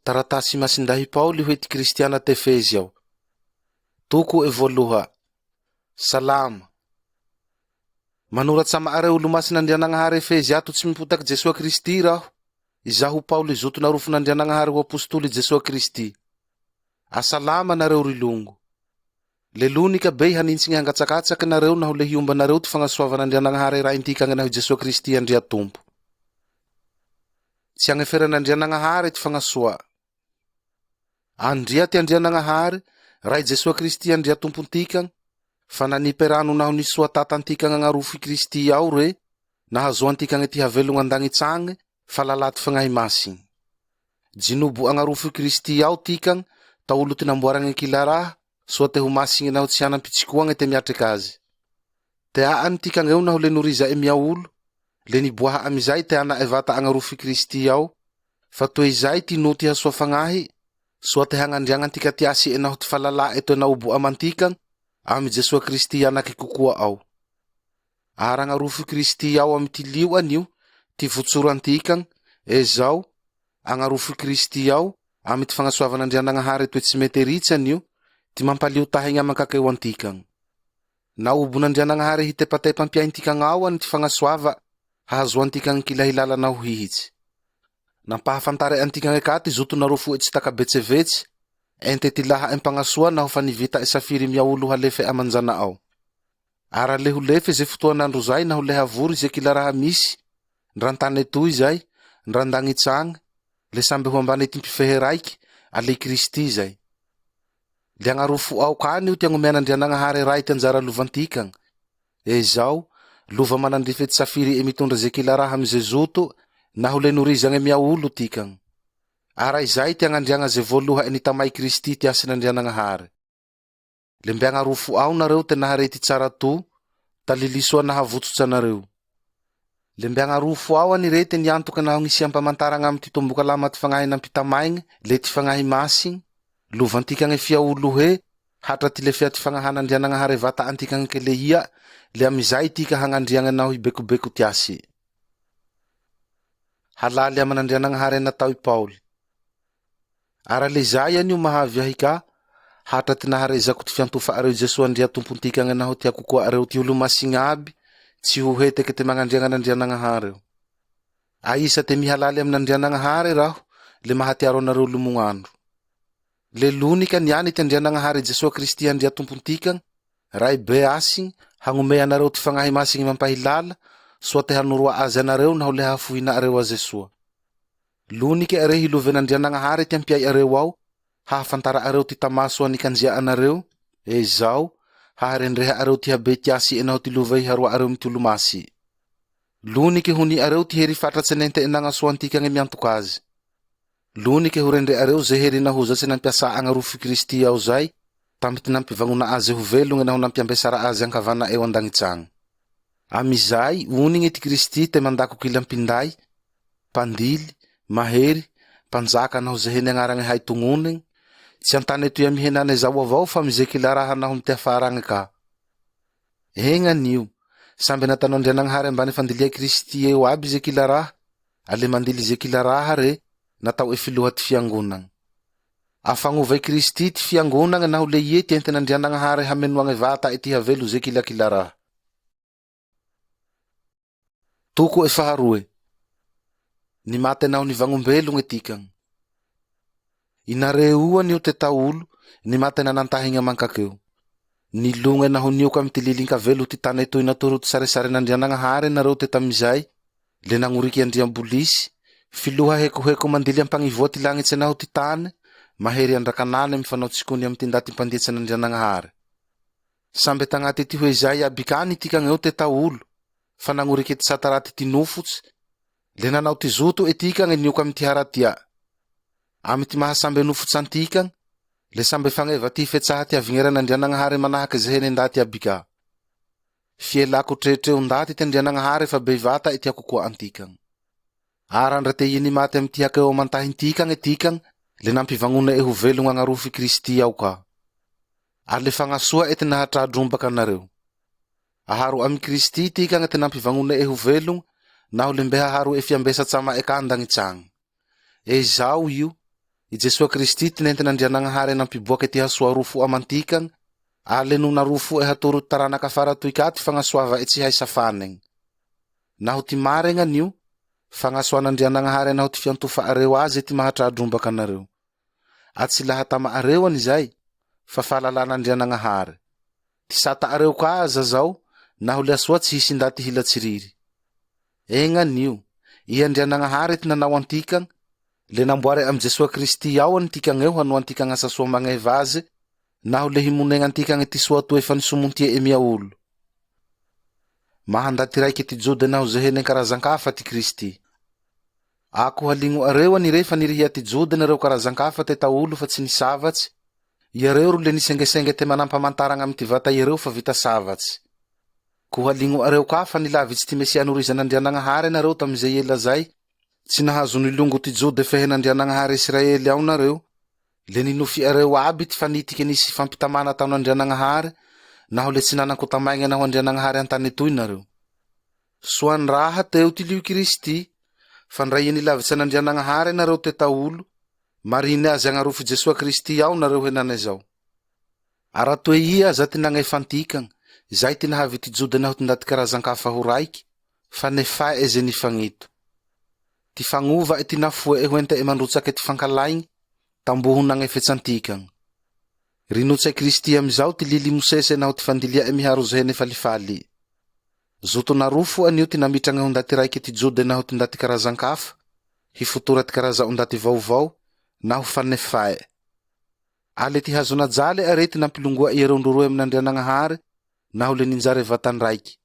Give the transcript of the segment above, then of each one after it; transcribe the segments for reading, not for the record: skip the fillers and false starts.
Taratasy Masindahy Paoly hoe ty Kristiana t'Efezy ao. Toko e voaloha. Salama. Manoratsa ama'areo olomasin'Andrianagnahare Efezy ato tsy mipotaky Jesoa Kristy raho, izaho Paoly zoton'arofon'Andrianagnahare ho apostoly Jesoa Kristy. Asalama nareo ry longo. Le lonika bey hanintsigne hangatsakatsaky nareo naho le hiomba anareo ty fagnasoavan'Andrianagnahare Raintikagne naho i Jesoa Kristy Andriatompo. Tsy agneferan'Andrianagnahare ty fagnasoa. Andria ty Andrianagnahare, Ray Jesoa Kristy Andriatompontikagne, fa nanipe rano naho nisoa tata antikagne agnarofo i Kristy ao re, nahazoantikagne ty havelogna an-dagnitsagne, fa lalà ty Fagnahy Masigne. Jinobo agnarofo i Kristy ao tikagne, taolo ty namboaragne kila raha, soa te ho masigne naho tsy hanam-pitsikoagne te miatrek' aze. Tea'an tikagneo naho le noriza'e miaolo, le niboaha amy izay te ana'e vata agnarofo i Kristy ao, fa toe izay ty noho ty hasoa fagnahy, soa te hagnandriagnan-tika ty asi'e naho ty falala'e toe naobo aman-tikagne, amy Jesoa Kristy Anake kokoa ao. Ary agnarofo i Kristy ao amy ty lio anio, ty votsoran-tikagne, ezao, agnarofo i Kristy ao, amy ty fagnasoavan'Andrianagnahare toe tsy mete ritsy anio, ty mampalio tahigne aman-kakeo antikagne. Naobon'Andrianagnahare hitepatepa am-piaintikagne ao any ty fagnasoava hahazoantikagne kila hilala naho hihitsy. Nampahafantare antikagne ka ty zoton'arofo'e tsy taka-betsevetse, ente ty laha'e mpagnasoa naho fa nivita'e safiry miaolo halefe aman-jana'ao. Ara le ho lefe ze fotoan'andro zay naho le havory ze kila raha misy, ndra an-tane toy zay, ndra an-dagnitse agne, le sambe ho ambane ty mpifehe raike, ale i Kristy zay. Le agn'arofo ao ka anio ty agnomean'Andrianagnahare Ray ty anjara lovantikagne. Ezao, lova manandrife ty safiri'e mitondra ze kila raha amy ze zoto naho le norizagne miaolo tikagne. Ara izay ty agnandriagna ze voaloha'e nitamà i Kristy ty hasin'Andrianagnahare. Le mbe agn'arofo ao nareo te naharey ty tsara to, talily soa nahavotsots' anareo. Le mbe agn'arofo ao an'irey te niantoke naho nisiam-pamantaragna amy ty tombokalama ty Fagnahy nampitamaegne, le ty Fagnahy Masigne, lovantikagne fiaolohe, hatra ty lefea ty fagnahan'Andrianagnahare vata'antikagne keleia, le amy izay tika hagnandriagne naho hibekobeko ty asi'e. Halaly aman'Andrianagnahare natao i Paoly. Ara le zay anio mahavy ahy ka, hatra ty naharezako ty fiantofa'areo Jesoa Andriatompontikagne naho ty hakokoa'areo ty olo-masign' aby, tsy ho heteke te magnandriagna an'Andrianagnahare eo. Aisa te mihalaly amin'Andrianagnahare raho, le mahatiaro anareo lomognandro. Le lonika niany ty Andrianagnahare Jesoa Kristy Andriatompontikagne, Ray be asigny, hagnomey anareo ty Fagnahy Masigne mampahilala, soa te hanoroa aze anareo naho le hahafohina'areo aze soa. Lonike are hiloven'Andrianagnahare ty am-piai'areo ao, hahafantara'areo ty tamà soa nikanjia anareo, ezao, haharendreha'areo ty habey ty asi'e naho ty lova iharoa'areo amy ty olo-masi'e. Lonike ho ni'areo ty hery fatratse nente'e nagnasoa antikagne miantok' aze. Lonike ho rendre'areo ze hery nahozatse nampiasà agn'arofo i Kristy ao zay, tamy ty nampivagnona aze ho velogne naho nampiambesara aze ankavana'e eo an-dagnits'agne. Amy izay, onigne ty Kristy te mandako kila mpinday, mpandily, mahery, mpanjaka naho ze hene agnaragne hay tognonegne, tsy an-tane toy amy henane zao avao fa amy ze kila raha naho amy ty afara agne ka. Egna anio, sambe nataon'Andrianagnahare ambane fandilia i Kristy eo aby ze kila raha, ary le mandily ze kila raha re, natao'e filoha ty fiangonagne. Afagnova i Kristy ty fiangonagne naho le ie ty entin'Andrianagnahare hamenoagne vata'e ty havelo ze kilakila raha. Toko'e faharoe, nimate naho nivagnombelogne tikagne. Inareo anio te taolo, nimate nanantahigny aman-kakeo. Nilogne naho nioka amy ty lilin-kavelo ty tane toy natoro ty saresaren'Andrianagnahare nareo te tamizay, le nagnorike andriambolisy, filoha hekoheko mandily ampagnivoa ty lagnitse naho ty tane, mahery andrakanane mifanao tsikony amy ty ndaty mpandietse an'Andrianagnahare. Sambe tagnate ty hoe izay iaby ka nitikagneo te taolo, fa nagnorike ty sata raty ty nofotsy, le nanao ty zoto'e tikagne nioka amy ty haratia. Amy ty maha sambe nofotsy antikagne, le sambe fagneva ty hifetsaha ty havigneran'Andrianagnahare manahake ze hene ndaty iaby ka. Fie lako tretre o ndaty ty Andrianagnahare fa bey vata'e ty hakokoa antikagne. Ara ndra te ie nimate amy ty hakeo aman-tahintikagne tikagne, le nampivagnone'e ho velogne agn'arofo i Kristy ao ka. Ary le fagnasoa'e ty nahatrà-drombaka anareo. Aharo amy Kristy tikagne ty nampivagnone'e ho velogne, naho le mbe haharo'e fiambesatsa ama'e ka an-dagnitsy agne. Ezao io, I Jesoa Kristy ty nentin'Andrianagnahare nampiboake ty hasoa arofo aman-tikagne, ary le nonarofo'e hatoro ty taranaka afara toy ka ty fagnasoava'e tsy hay safanegne. Naho ty maregna anio, fagnasoan'Andrianagnahare naho ty fiantofa'areo aze ty mahatrà-drombaka anareo. A tsy laha tama'areo an'izay, fa fahalalan'Andrianagnahare. Ty sata'areo ka aza zao, naho le asoa tsy hisy ndaty hila tsiriry. Egna anio, i Andrianagnahare ty nanao antika, le namboare amy Jesoa Kristy ao antikagneo hanoantika asa soa magneva aze, naho le himonegnantikagne ty soa toe fa nisomontie'e miaolo. Maha ndaty raike ty Jode naho ze hene karazan-kafa ty Kristy. Ako haligno'areo ani re fa nirihia ty Jode nareo karazan-kafa te taolo fa tsy nisavatsy, iareo ro le nisengesenge te manam-pamantaragna amy ty vata iareo fa vita savatsy. Ko haligno'areo ka fa nilavitsy ty Mesia norizan'Andrianagnahare nareo tamy ze ela zay, tsy nahazo nilongo ty Jode fehen'Andrianagnahare Israely ao nareo, Le ninofi'areo aby ty fanitike nisy fampitamana ataon'Andrianagnahare, naho le tsy nanan-kotamaegne naho Andrianagnahare an-tane toy nareo. Soan-draha teo ty lio i Kristy, fa ndra ie nilavitse an'Andrianagnahare nareo te taolo, marine aze agn'arofo i Jesoa Kristy ao nareo henane zao. Ara-toe ia aza ty nagnefa antikagna, izay ty nahavy ty Joda naho ty ndaty karazan-kafa ho raiky, fa nefa'e ze nifagnito. Ty fagnova'e ty nafoe'e ho ente'e mandrotsake ty fankalaigne, tamboho nagnefetse antikagna. Rinotsa i Kristy amy izao ty lily i Mosesy naho ty fandilia'e miharo ze hene falifaly. Zoton'arofo anio ty namitragne ho ndaty raike ty Jode naho ty ndaty karazan-kafa, hifotora ty karaza o ndaty vaovao, naho fa nefa'e. Ale ty hazonajale are ty nampilongoa iareo ndroroe amin'Andrianagnahare naho le ninjare vatan-draike.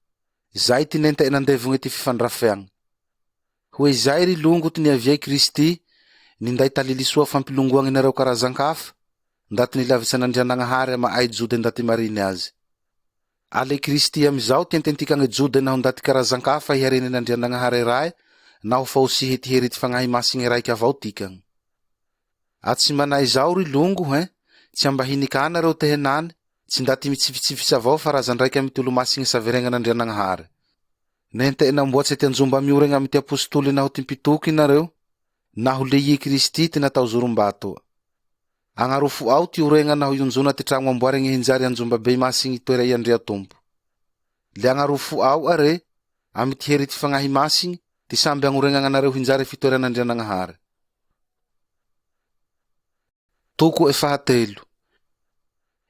Izay ty nente'e nandevogne ty fifandrafeagne. Hoe izay ry longo ty niavia i Kristy, ninday talily soa fampilongoagne nareo karazan-kafa, ndaty nilavitse an'Andrianagnahare ama'ay Jode ndaty marine aze. Ale Kristy amy izao ty ententikagne Jode naho ndaty karazan-kafa hiharenen'Andrianagnahare Rae naho fa osihe ty hery ty Fagnahy Masigne raike avao tikagne. A tsy manay izao ry longo hein, tsy ambahiny ka nareo te henane, tsy ndaty mitsifitsifitsy avao fa razan-draike amy ty olo-masigne saveregnan'Andrianagnahare. Nente'e namboatse ty anjomba mioregna amy ty apositoly naho ty mpitoky nareo, naho le ie Kristy ty natao zorom-bato. Agnarofo ao ty oregna naho ionjona ty tragno amboaregne hinjary anjomba bey masigny itoera i Andriatompo. Le agnarofo ao are, amy ty hery ty Fagnahy Masigny, ty samby agnoregnagna anareo hinjare fitoeran'Andrianagnahare. Toko fahatelo.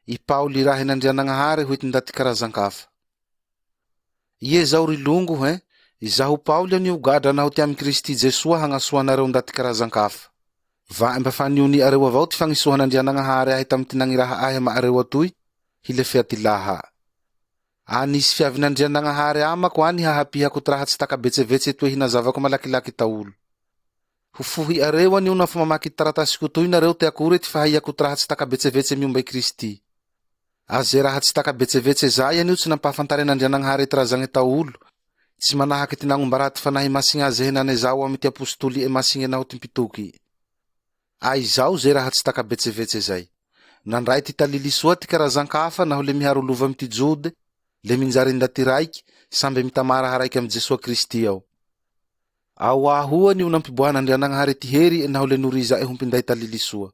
I Paoly irahin'Andrianagnahare ho ty ndaty karazan-kafa. Ie zao ry longo hein, izaho Paoly anio gadra naho ty amy Kristy Jesoa hagnasoa anareo ndaty karazan-kafa. Va'e mba fa nioni'areo avao ty fagnisohan'Andrianagnahare ahy tamy ty nagniraha ahy ama'areo atoy, hilefea ty laha. A nisy fiavin'Andrianagnahare amako any hahapihako ty raha tsy taka-betsevetse toe hinazavako malakilaky taolo. Ho fohi'areo anio naho fa mamaky ty taratasiko toy nareo te akore ty fahaiako ty raha tsy taka-betsevetse miomba i Kristy. A ze raha tsy taka-betsevetse zay anio tsy nampahafantaren'Andrianagnahare ty razagne taolo, tsy manahake ty nagnombarà ty Fanahy Masigne aze henane zao amy ty apositoli'e masigne naho ty mpitoky. A izao ze raha tsy taka-betsevetse zay. Nandrae ty talily soa ty karazan-kafa naho le miharo lova amy ty Jode, le minjare ndaty raike, sambe mitamà raha raike amy Jesoa Kristy ao. Ao ahoa nio nampiboahan'Andrianagnahare ty heri'e naho le noriza'e ho mpinday talily soa.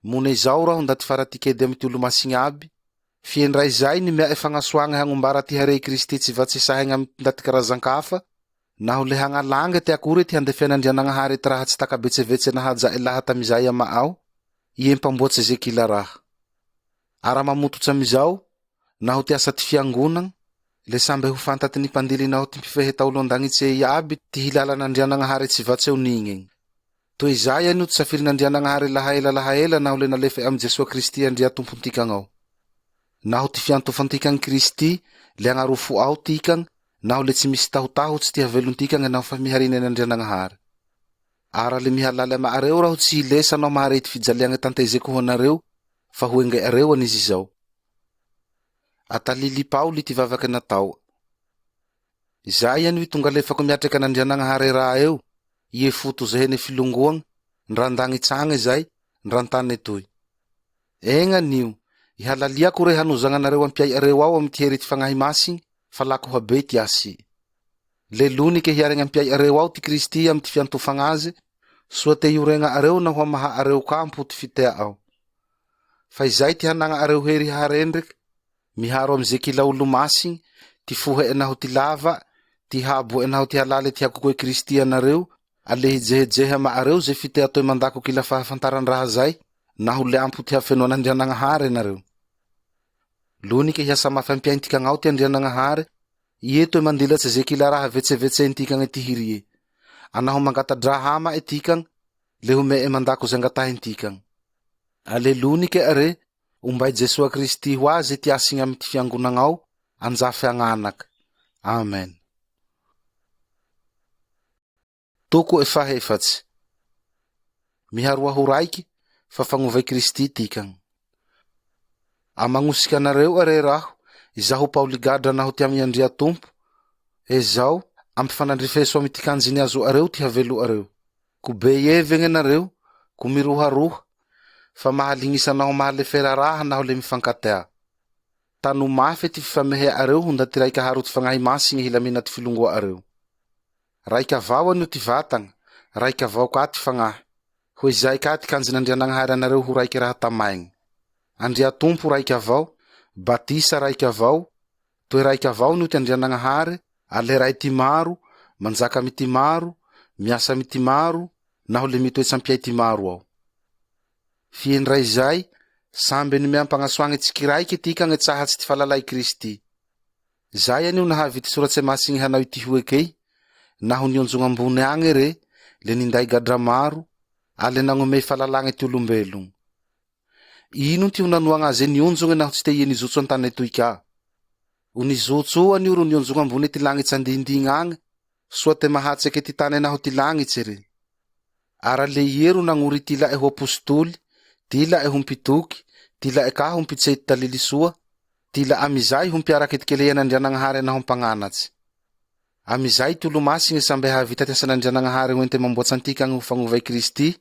Mone izao raho ndaty fara ty kede amy ty olo-masigne aby, fie ndra izay nimea'e fagnasoagne hagnombara ty hare i Kristy tsy vatse sahegne amy ty ndaty karazan-kafa, naho le hagnalange te akore ty handefean'Andrianagnahare ty raha tsy taka-betsevetse nahaja'e laha tamy izay ama'ao, ie mpamboatse ze kila raha. A raha mamototse amy izao, naho ty asa ty fiangonagna, le sambe ho fanta ty nimpandily naho ty mpifehe taolo an-dagnitse ey iaby ty hilalan'Andrianagnahare tsy vatse onignegne. Toe izay anio ty safirin'Andrianagnahare lahaela lahaela naho le nalefa'e amy Jesoa Kristy Andriatompontikagna ao. Naho ty fiantofantika an'i Kristy, le agn'arofo ao tikagne, naho le tsy misy tahotahotse ty havelontikagne naho fa miharine an'Andrianagnahare. Ara le mihalaly ama'areo raho tsy hilesa naho maharey ty fijaliagne tantezeko ho anareo, fa ho engae'areo an'izy izao. Atalily Paoly ty vavake natao. Izay anio tonga alefako miatreke an'Andrianagnahare raha eo, ie foto ze hene filongoagne, ndra an-dagnitse agne zay, ndra an-tane toy. Egna anio, ihalaliako re hanozagna anareo am-piai'areo ao amy ty hery ty Fagnahy Masigne, fa lako habey ty asy. Le lonike hiaregna am-piai'areo ao ty Kristy amy ty fiantofagna aze, Soa te hioregna'areo naho hamaha'areo ka am-po ty fitea ao. Fa izay ty hanagna'areo hery haharendreke, miharo amy ze kila olo-masigne, ty fohe'e naho ty lava, ty habo'e naho ty halale ty hakokoe Kristy anareo, ale hijehejehe ama'areo ze fitea toe mandako kila fahafantaran-draha zay, naho le ampo ty hafenoan'Andrianagnahare nareo. Lonike hiasa mafy am-piaintikagnao ty Andrianagnahare, Ie toe mandilatse ze kila raha vetsevetsen-tikagne ty hiri'e. A naho mangata-draha ama'e tikagne, le home'e mandako ze angatahen-tikagne. A le lonike are, omba'i Jesoa Kristy ho aze ty asigne amy ty fiangonagnao, anjafe agn'anake. Amen. Toko fahaefatse. Miharoa ho raiky, fa fagnova i Kristy tikagne. A magnosika anareo are raho, izaho Paoly gadra naho ty amy Andriatompo, ezao, ampifanandrifeso amy ty kanjy niazo'areo ty havelo'areo. Ko bey hevegne nareo, ko miroharoha, fa mahalignisa naho mahalefera raha naho le mifankatea. Tano mafe ty fifamehea'areo ho ndaty raike aharo ty Fagnahy Masigne hilamina ty filongoa'areo. Raik' avao anio ty vatagna, raik' avao ka ty fagnahy. Hoe izay ka ty kanjin'Andrianagnahare anareo ho raike raha tamaegne. Andriatompo raik' avao, batisa raik' avao, toe raik' avao anio ty Andrianagnahare, ale Ray ty maro, manjaka amy ty maro, miasa amy ty maro, naho le mitoetse am-piay ty maro ao. F'ie ndra izay, sambe nimeam-pagnasoagne tsikiraike tikagne tsahatsy ty falalà' i Kristy. Zay anio nahavy ty Soratse Masigne hanao i tihoekey, Naho nionjogna ambone agne re, le ninday gadra maro, ary le nagnomey falalàgne ty olombelogno. Ino ty ho nanoagna aze nionjogne naho tsy te ie nizotso an-tane toy ka? O nizotso o anio ro nionjogna ambone ty lagnitse andindigna agne, soa te mahatseke ty tane naho ty lagnitse re. Ara le ie ro nagnory ty ila'e ho apositoly, ty ila'e ho mpitoky, ty ila'e ka ho mpitsey ty talily soa, Ty ila amy izay ho mpiarake ty keleian'Andrianagnahare naho mpagnanatse. Amy izay ty olo-masigne sambe hahavita ty asan'Andrianagnahare ho ente-mamboatse antikagne ho fagnova i Kristy,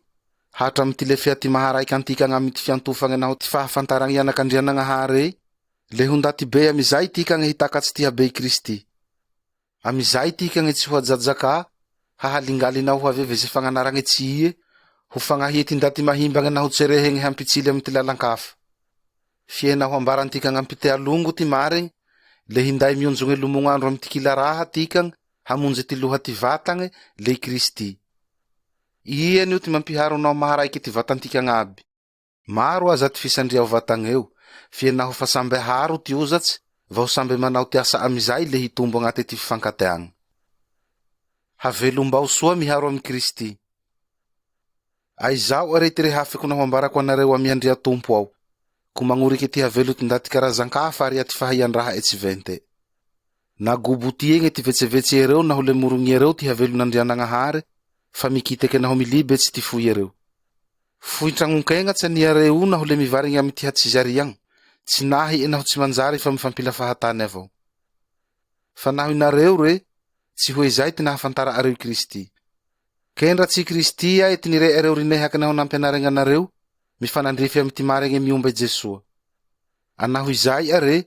hatra amy ty lefea ty maha raike antikagne amy ty fiantofagne naho ty fahafantaragne i Anak'Andrianagnaharey, le ho ndaty bey amy izay tikagne hitakatse ty habey Kristy. Amy izay tikagne tsy ho ajaja ka, hahalingaly naho haveve ze fagnanaragne tsy ie, ho fagnahie ty ndaty mahimbagne naho tserehegne hampitsily amy ty lalan-kafa. F'ie naho ambaran-tikagne am-pitea longo ty maregne, le hinday mionjogne lomognandro amy ty kila raha tikagne hamonje ty loha ty vatagne, le i Kristy. Ie anio ty mampiharo naho maharaike ty vatan-tikagne aby. Maro aza ty fisandria o vatagneo, f'ie naho fa sambe aharo ty ozatse, vaho sambe manao ty asa amy izay le hitombo agnate ty fifankateagne. Havelombao soa miharo amy Kristy. A izao are ty rehafeko naho ambarako anareo amy Andriatompo ao, ko magnorike ty havelo ty ndaty karazan-kafa aria ty fahaian-draha'e tsy vente'e. Nagobotiegne ty vetsevetse iareo naho le morogn'iareo ty havelon'Andrianagnahare, fa mikiteke naho milibetsy ty fo iareo. Foin-tragnon-kegnatse an'iareo naho le mivarigny amy ty hatsizariagna, tsy nahi'e naho tsy manjary fa mifampila fahatane avao. Fa naho inareo re, tsy hoe izay ty nahafantara'areo i Kristy. Ke ndra tsy i Kristy ae ty nire'areo rinehake naho nampianaregna anareo, mifanandrify amy ty maregne miomba i Jesoa. A naho izay are,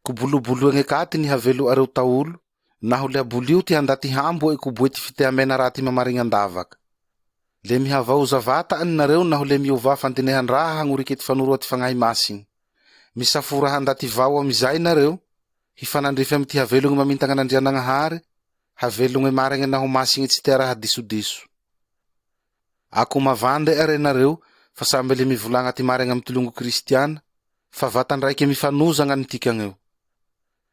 ko boloboloegne ka ty nihavelo'areo taolo, naho le abolio ty handaty hambo'e koboe ty fitea mena raty mamarigna an-davaka. Le mihavaoza vata'any nareo naho le miovà fandinehan-draha hagnorike ty fanoroa ty Fagnahy Masigne. Misafora handaty vao amy izay nareo, hifanandrify amy ty havelogne mamintagna an'Andrianagnahare, havelogne maregne naho masigne tsy tea raha disodiso. Ako mavande are nareo, fa sambe le mivolagna ty maregne amy ty longo kristiana, fa vatan-draike mifanozagna anitikagneo.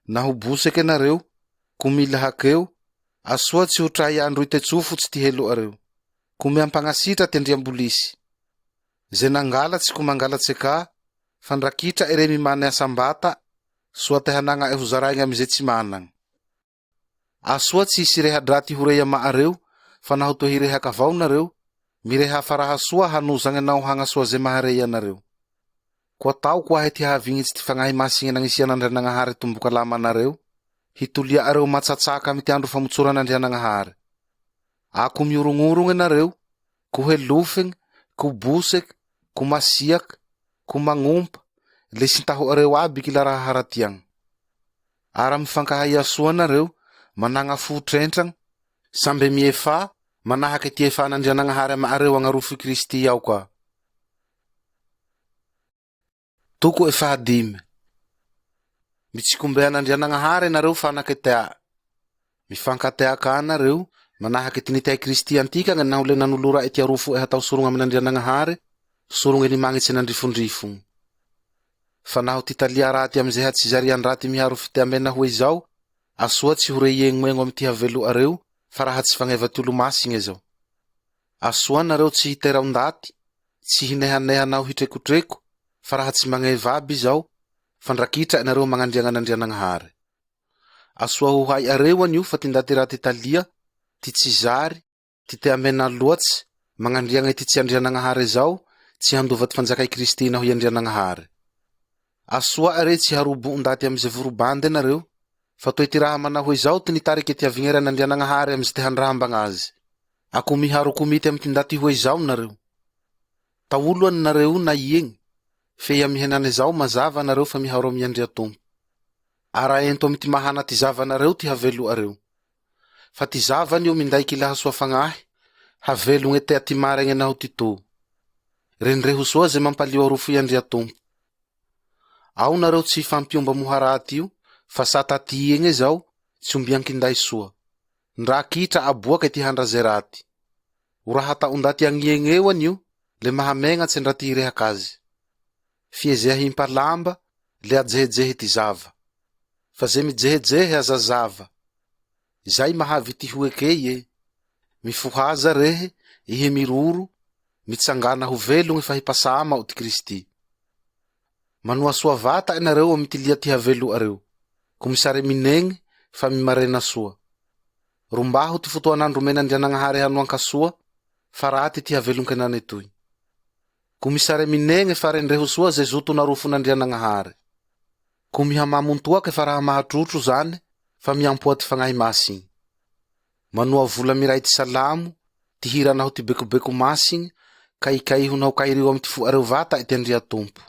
Naho boseke nareo, ko mila hakeo, asoa tsy ho tra i androy te tsofotsy ty helo'areo. Ko miampagnasitra ty andriambolisy. Ze nangalatse ko mangalatse ka, fa ndra kitra ere mimane asam-bata, soa te hanagna'e ho zaraegne amy ze tsy managne. Asoa tsy hisy reha-draty ho rey ama'areo, fa naho toe hirehak' avao nareo, mirehafa raha soa hanozagne naho hagnasoa ze maharey anareo. Ko atao koahe ty hahavignitsy ty Fagnahy Masigne nagnisian'Andrianagnahare tombokalama anareo, hitolia'areo matsatsaka amy ty andro famotsoran'Andrianagnahare. A ko miorognorogne nareo, ko helofegne, ko boseke, ko masiake, ko magnompa, le sintaho'areo aby kila raha haratiagne. Ara mifankahaia soa nareo, managna fo trentragna, sambe miefà, Manahake ty efan'Andrianagnahary ama'areo agnarofo i Kristy ao ka. Toko fahadimy. Mitsikombe an'Andrianagnahary nareo fanake tea. Mifankatea ka nareo, manahake ty nitea i Kristy antikagne naho le nanolora'e ty arofo'e hatao sorogne amin'Andrianagnahary, sorogne nimagnitse nandrifondrifogno. Fa naho ty talia raty amy ze hatsizarian-draty miharo fitea mena hoe izao, asoa tsy ho reiegnoegno amy ty havelo'areo, fa raha tsy fagneva ty olo-masigne zao. Asoa nareo tsy hitera ondaty, tsy hinehaneha naho hitrekotreko, fa raha tsy magneva aby izao, fa ndra kitra nareo magnandriagnan'Andrianagnahare. Asoa ho hai'areo anio fa ty ndaty raty talia, ty tsy zary, ty tea mena loatsy, magnandriagne ty tsy Andrianagnahare zao, tsy handova ty fanjaka i Kristy naho i Andrianagnahare. Asoa are tsy harobo ondaty amy ze vorobande nareo, fa toe ty raha manao hoe zao ty nitarike ty havigneran'Andrianagnahare amy ze te handrambagna aze. Ako miharo komity amy ty ndaty hoe izao nareo. Taolo any nareo na iegny, fe amy henane zao mazava nareo fa miharo amy Andriatompo. Araento amy ty mahana ty zavanareo ty havelo'areo. Fa ty zavany io minday kila hasoa fagnahy, havelogne tea ty maregne naho ty to. Rendreho soa ze mampalio arofo i Andriatompo. Ao nareo tsy hifampiomba amo haraty io, fa sata ty egne zao, tsy ombian-kinday soa. Ndra kitra aboake ty handra ze raty. O raha atao' ndaty agniegneo anio, le mahamegnatse ndra ty hirehak'aze. Fie ze ahimpa lamba, le ajehejehe ty zava. Fa ze mijehejehe aza zava. Izay mahavy ty hoeke ie. Mifohaza rehe, ihe miroro, mitsangana ho velogne fa hipasa ama'o ty Kristy. Manoa soa vata'e nareo amy ty lia ty havelo'areo. Ko misare minegne, fa mimarena soa. Rombaho ty fotoan'andro omen'Andrianagnahare hanoan-kasoa, fa raty ty havelon-kenane toy. Ko misare minegne fa rendreho soa ze zoton'arofon'Andrianagnahare. Ko mihamamon-toake fa raha mahatrotro zane, fa miampoa ty Fagnahy Masigny. Manoa vola miray ty salamo, ty hira naho ty bekobeko masigne, kaikaiho naho kairio amy ty fo'areo vata'e ty Andriatompo.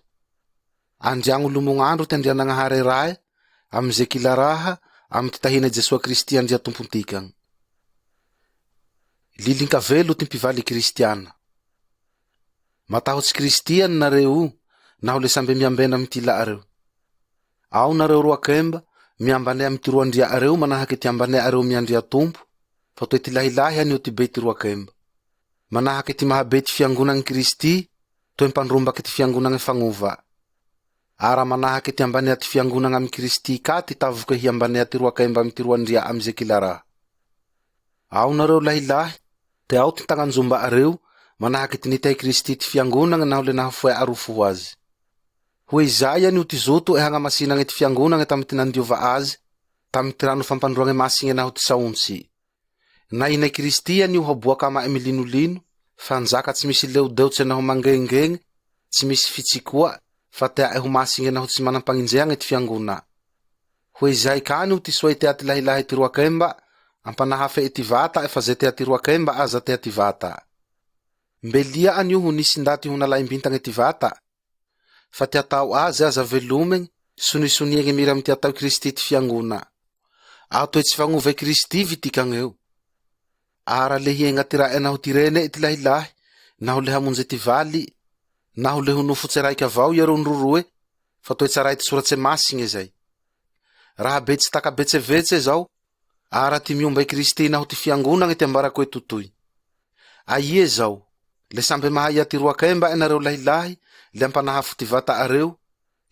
Andriagno lomognandro ty Andrianagnahare Rae, amy ze kila raha, amy ty tahina i Jesoa Kristy Andriatompontikagne. Lilin-kavelo ty mpivaly kristiana. Matahotsy Kristy any nareo naho le sambe miambena amy ty ila'areo. Ao nareo roakemba, miambane amy ty roandria'areo manahake ty ambane'areo miandriatompo, fa toe ty lahilahy anio ty bey ty roakemba. Manahake ty mahabey ty fiangonagn'i Kristy, toe mpandrombake ty fiangonagne fagnova. Ara manahake ty ambanea ty fiangonagna amy Kristy ka ty tavoke hiambanea ty roakemba amy ty roandria amy ze kila raha. Ao nareo lahilahy, teao ty tagnanjomba'areo, manahake ty nitahy Kristy ty fiangonagne naho le nahafoe arofo ho aze. Hoe izay anio ty zoto'e hagnamasinagne ty fiangonagne tamy ty nandiova aze tamy ty rano fampandroagne masigne naho ty saontsy. Naina i Kristy anio haboak' ama'e milinolino, fanjaka tsy misy leodeotse naho mangengegne, tsy misy fitsikoa, fa tea'e ho masigne naho tsy manam-pagninjeagne ty fiangona. Hoe izay ka anio ty soa itea ty lahilahy ty roakemba, ampanahafe'e ty vata'e fa ze tea ty roakemba aza tea ty vata'e. Mbe lia anio ho nisy ndaty ho nalaim-bintagne ty vata'e, fa ty atao aze aza velomegny, sonisoniegny mira amy ty atao i Kristy ty fiangona. Ato hoe tsy fagnova i Kristy vitikagneo. Ara le hienga ty rae naho ty rene'e ty lahilahy, naho le hamonje ty valy, naho le ho nofotse raike avao iareo niroroe, fa toe tsaray ty soratse masigne zay. Raha bey tsy taka-betsevetse zao, ara ty miomba i Kristy naho ty fiangonagne ty ambarako eto toy. Aie zao, le sambe mahaia ty roakemba nareo lahilahy, le ampanahafo ty vata'areo,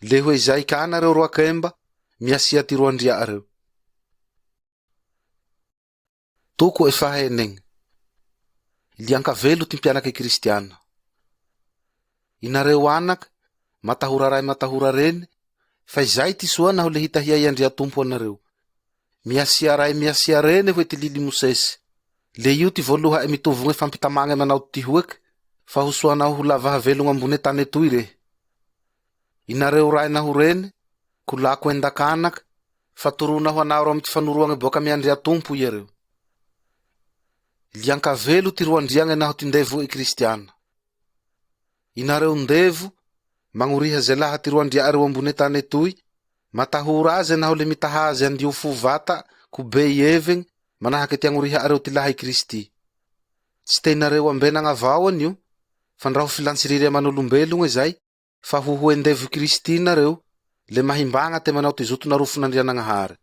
le hoe izay ka nareo roakemba, miasia ty roandria'areo. Toko fahaenegne. Lian-kavelo ty mpianake kristiana. Inareo anaka, matahora ray matahora reny, fa izay ty soa naho le hitahia i Andriatompo anareo. Miasia ray miasia rene hoe ty lily Mosesy. Le io ty voaloha'e mitovogne fampitamagne manao tihoeke, fa ho soa naho ho lava havelogno ambone tane toy rehe. Inareo ray naho reny, ko lako endak' fa toroa naho anaro amy ty fanoroagne boak' amy Andriatompo iareo. Lian-kavelo ty roandriagne naho ty ndevo'e kristiana. Inareo ndevo, magnoriha ze laha ty roandria'areo ambone tane toy, matahora aze naho le mitaha aze andio fo vata ko bey hevegny, manahake ty agnoriha'areo ty laha i Kristy. Tsy tenareo ambenagna avao anio, fa ndra ho filan-tsiriry aman'olombelogne zay, fa ho ho endevo i Kristy nareo, le mahimbagna te manao ty zoton'arofon'Andrianagnahare.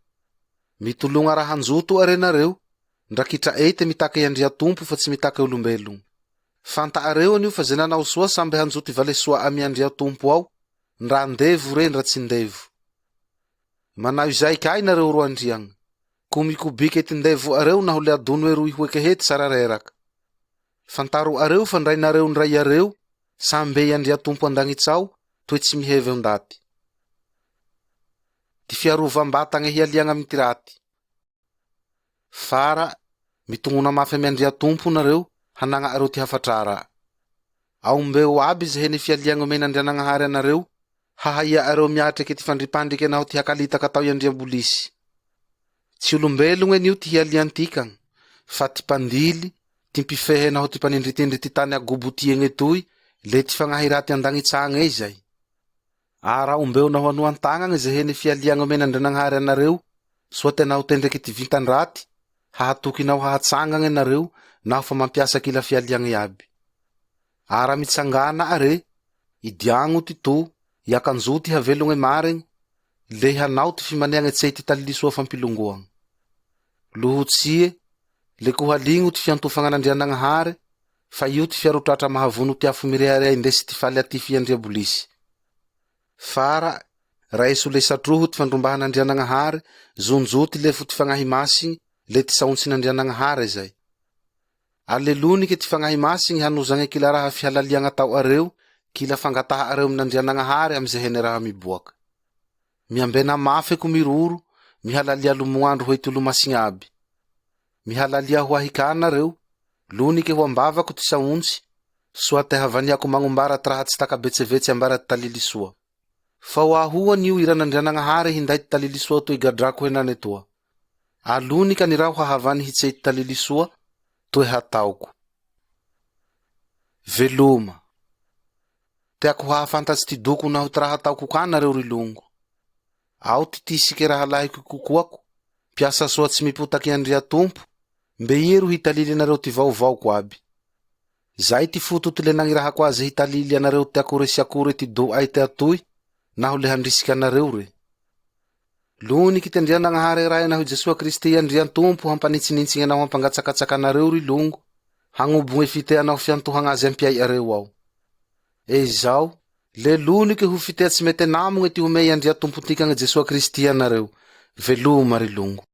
Mitologna raha anjoto are nareo, ndra kitra'ey te mitake i Andriatompo fa tsy mitake olombelogno. Fanta'areo anio fa ze nanao soa sambe hanjo ty valesoa amy Andriatompo ao, ndra andevo re ndra tsy ndevo. Manao izay kay nareo roandriagna. Ko mikobike ty ndevo'areo naho le adono eroy hoeke he ty sarareraka. Fantaro'areo fa ndra inareo ndra iareo, sambe i Andriatompo an-dagnitsao, toe tsy miheve ondaty. Ty fiarovam-batagne hialiagna amy ty raty. Fara, mitognona mafy amy Andriatompo nareo, hanagna'areo ty hafatrara. Aombeo aby ze hene fialiagne omen'Andrianagnahare anareo, hahaia'areo miatreke ty fandripandrike naho ty hakalitaka atao i Andriambolisy. Tsy olombelogne anio ty hialiantikagna, fa ty mpandily, ty mpifehe naho ty mpanindritindry ty tane agobo tiegne toy, le ty fagnahy raty an-dagnitsagne izay. Araombeo naho anò an-tagnagne ze hene fialiagne omen'Andrianagnahare anareo, soa te naho tendreke ty vintan-draty, hahatoky naho hahatsangagne nareo naho fa mampiasa kila fialiagne iaby. Ara mitsangàna are, idiagno ty to, iakanjò ty havelogne maregne, le hanao ty fimaneagne tsey ty talily soa fampilongoagne. Lohotsie, le ko haligno ty fiantofagnan'Andrianagnahare, fa io ty fiarotratra mahavono ty afo mirehareha indesy ty faly atify Andriabolisy. Fara, raeso le satroho ty fandrombahan'Andrianagnahare, zonjò ty lefo ty Fagnahy Masigne, le ty saontsin'Andrianagnahare zay. Alelonike ty Fagnahy Masigne hanozagne kila raha fihalaliagna atao'areo, kila fangataha'areo amin'Andrianagnahare amy ze hene raha miboake. Miambena mafe ko miroro, mihalalia lomognandro hoe ty olo-masigne aby. Mihalalia ho ahy ka nareo, lonike ho am-bavako ty saontsy, soa te havaniako magnombara ty raha tsy taka-betsevetse ambara ty talily soa. Fa ho ahy anio iran'Andrianagnahare hinday ty talily soa toy gadrako henane toa. Alony ka niraho hahavany hitsey ty talily soa, toe hataoko. Veloma. Teako hahafantatsy ty doko naho ty raha ataoko ka nareo ry longo. Ao ty tisike rahalahiko ikokoako, mpiasa soa tsy mipotake Andriatompo, mbe ie ro hitalily anareo ty vaovaoko aby. Zay ty fototy le nagnirahako aze hitalily anareo ty akore sy akore ty do'ay te atoy naho le handrisike anareo re. Lonike ty Andrianagnahare Rae naho i Jesoa Kristy Andriantompo hampanintsinintsigne naho hampangatsakatsaka anareo ry longo, hagnobogne fitea naho fiantohagna aze am-piai'areo ao. Ezao, le lonike ho fitea tsy mete namogne ty homey i Andriatompontikagne Jesoa Kristy anareo. Veloma ry longo.